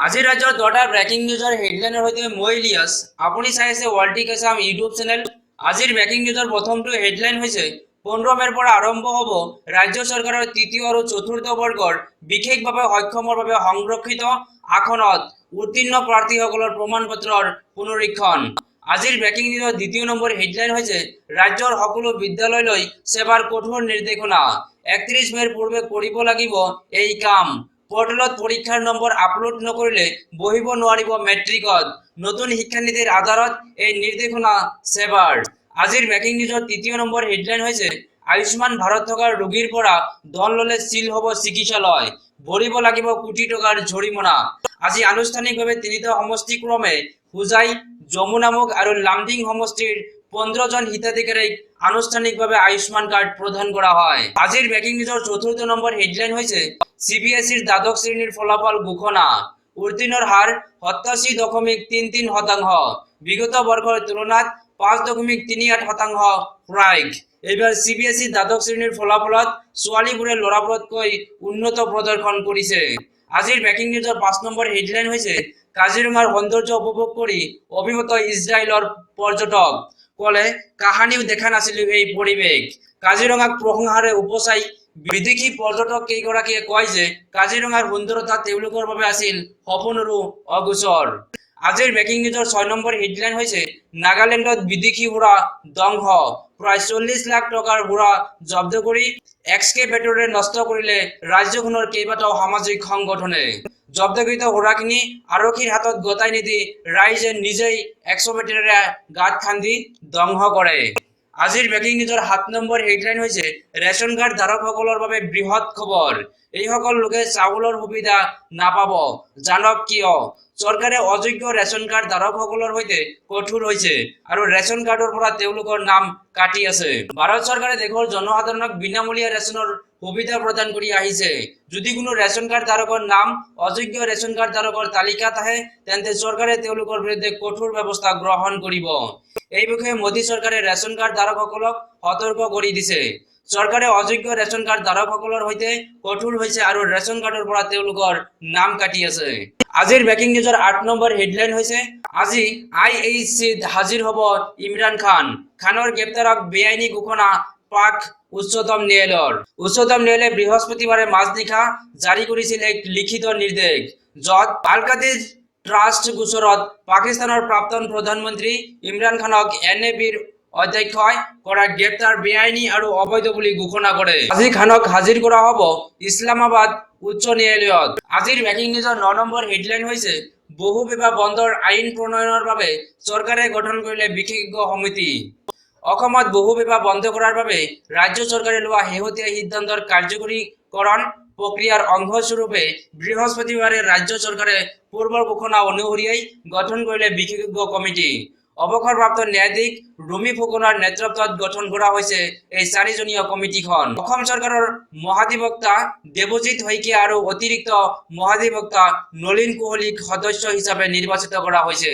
আজি ৰাজ্যৰ 10টা ব্ৰেকিং নিউজৰ হেডলাইনৰ সৈতে মই ইলিয়াছ। আপুনি চাই আছে ৱৰ্ল্ড টিক আছাম ইউটিউব চেনেল। আজিৰ ব্ৰেকিং নিউজৰ প্ৰথমটো হেডলাইন হৈছে, 15 মে'ৰ পৰা আৰম্ভ হ'ব ৰাজ্য চৰকাৰৰ তৃতীয় আৰু চতুৰ্থ বৰ্গৰ বিশেষভাৱে সক্ষমৰ বাবে সংৰক্ষিত আসনত উত্তীৰ্ণ প্ৰাৰ্থীসকলৰ প্ৰমাণ পত্ৰৰ পুনৰীক্ষণ। আজিৰ ব্ৰেকিং নিউজৰ দ্বিতীয় নম্বৰ হেডলাইন হৈছে, ৰাজ্যৰ সকলো বিদ্যালয়লৈ সেবাৰ কঠোৰ নিৰ্দেশনা। 31 মে'ৰ পূৰ্বে কৰিব লাগিব এই কাম। পৰ্টেলত পৰীক্ষাৰ নম্বৰ আপলোড নকৰিলে বহিব নোৱাৰিব মেট্ৰিকত। নতুন শিক্ষানীতিৰ আধাৰত এই নিৰ্দেশনা সেবাৰ। আজিৰ ব্ৰেকিং নিউজৰ তৃতীয় নম্বৰ হেডলাইন হৈছে, আয়ুষ্মান ভাৰত থকা ৰোগীৰ পৰা ধন ল'লে চিল হ'ব চিকিৎসালয়, ভৰিব লাগিব কোটি টকাৰ জৰিমনা। আজি আনুষ্ঠানিকভাৱে তিনিটা সমষ্টি ক্ৰমে হোজাই, যমুনামুখ আৰু লামডিং সমষ্টিৰ 15 জন হিতাধিকাৰীক আনুষ্ঠানিকভাৱে আয়ুষ্মান কাৰ্ড প্ৰদান কৰা হয়। আজিৰ ব্ৰেকিং নিউজৰ চতুৰ্থ নম্বৰ হেডলাইন হৈছে, চিবিএছইৰ দ্বাদশ শ্ৰেণীৰ ফলাফল ঘোষণা। উত্তীৰ্ণৰ হাৰ 87.33%। বিগত বৰ্ষৰ তুলনাত 5.38% হ্ৰাস। এইবাৰ চিবিএছই দ্বাদশ শ্ৰেণীৰ ফলাফলত ছোৱালীবোৰে ল'ৰাবোৰতকৈ উন্নত প্ৰদৰ্শন কৰিছে। আজিৰ ব্ৰেকিং নিউজৰ 5 নম্বৰ হেডলাইন হৈছে, কাজিৰঙাৰ সৌন্দৰ্য উপভোগ কৰি অভিভূত ইজৰাইলৰ পৰ্যটক। ক'লে, কাহানিও দেখা নাছিলো এই পৰিৱেশ। কাজিৰঙাক প্ৰশংসাৰে উপচাই বিদেশী পৰ্যটক কেইগৰাকীয়ে কয় যে কাজিৰঙাৰ সুন্দৰতা তেওঁলোকৰ বাবে আছিল সপোনৰো অগোচৰ। আজিৰ ব্ৰেকিং নিউজৰ 6 নম্বৰ হেডলাইন হৈছে, নাগালেণ্ডত বিদেশী সুৰা ধ্বংস। প্ৰায় 40 লাখ টকাৰ সুৰা জব্দ কৰি এক্সকেভেটৰে নষ্ট কৰিলে ৰাজ্যখনৰ কেইবাটাও সামাজিক সংগঠনে। জব্দকৃত সুৰাখিনি আৰক্ষীৰ হাতত গতাই নিদি ৰাইজে নিজেই এক্সকেভেটৰেৰে গাঁত খান্দি ধ্বংস কৰে। আজিৰ ব্ৰেকিং নিউজৰ 7 নম্বৰ হেডলাইন হৈছে, ৰেচন কাৰ্ড ধাৰকসকলৰ বাবে বৃহৎ খবৰ। এইসকল লোকে চাউলৰ সুবিধা নাপাব, জানক কিয়? চৰকাৰে অযোগ্য ৰেচন কাৰ্ড ধাৰকসকলৰ সৈতে কঠোৰ হৈছে আৰু ৰেচন কাৰ্ডৰ পৰা তেওঁলোকৰ নাম কাটি আছে। ভাৰত চৰকাৰে দেশৰ জনসাধাৰণক বিনামূলীয়া ৰেচনৰ সুবিধা প্ৰদান কৰি আহিছে। যদি কোনো ৰেচন কাৰ্ড ধাৰকৰ নাম অযোগ্য ৰেচন কাৰ্ড ধাৰকৰ তালিকাত আহে, তেন্তে চৰকাৰে তেওঁলোকৰ বিৰুদ্ধে কঠোৰ ব্যৱস্থা গ্ৰহণ কৰিব। এই বিষয়ে মোদী চৰকাৰে ৰেচন কাৰ্ড ধাৰকসকলক সতৰ্ক কৰি দিছে। চৰকাৰে অযোগ্য ৰেচন কাৰ্ড ধাৰকসকলৰ সৈতে কঠোৰ হৈছে আৰু ৰেচন কাৰ্ডৰ পৰা তেওঁলোকৰ নাম কাটি আছে। আজিৰ ব্ৰেকিং নিউজৰ 8 নম্বৰ হেডলাইন হৈছে, আজি আই এইচ চিত হাজিৰ হ'ব ইমৰান খান। খানৰ গ্ৰেপ্তাৰক বেআইনী ঘোষণা পাক উচ্চতম ন্যায়ালয়ৰ। উচ্চতম ন্যায়ালয়ে বৃহস্পতিবাৰে মাজনিশা জাৰি কৰিছিল এক লিখিত নিৰ্দেশ, য'ত আলকাদিৰ ট্ৰাষ্ট গোচৰত পাকিস্তানৰ প্ৰাক্তন প্ৰধানমন্ত্ৰী ইমৰান খানক এন এ বিৰ অধ্যক্ষই কৰা গ্ৰেপ্তাৰ বেআইনী আৰু অবৈধ বুলি ঘোষণা কৰে। আজি খানক হাজিৰ কৰা হ'ব ইছলামাবাদ উচ্চ ন্যায়ালয়ত। আজিৰ ব্ৰেকিং নিউজৰ 9 নম্বৰ হেডলাইন হৈছে, বহু বিবাহ বন্ধৰ আইন প্ৰণয়নৰ বাবে চৰকাৰে গঠন কৰিলে বিশেষজ্ঞ সমিতি। অসমত বহু বিবাহ বন্ধ কৰাৰ বাবে ৰাজ্য চৰকাৰে লোৱা শেহতীয়া সিদ্ধান্তৰ কাৰ্যকৰীকৰণ প্ৰক্ৰিয়াৰ অংশস্বৰূপে বৃহস্পতিবাৰে ৰাজ্য চৰকাৰে পূৰ্বৰ ঘোষণা অনুসৰিয়েই গঠন কৰিলে বিশেষজ্ঞ কমিটি। অৱসৰপ্ৰাপ্ত ন্যায়াধীশ ৰুমি ফুকনৰ নেতৃত্বত গঠন কৰা হৈছে এই চাৰিজনীয় কমিটিখন। অসম চৰকাৰৰ মহাধিবক্তা দেৱজিৎ শইকীয়া আৰু অতিৰিক্ত মহাধিবক্তা নলিন কোহলিক সদস্য হিচাপে নিৰ্বাচিত কৰা হৈছে।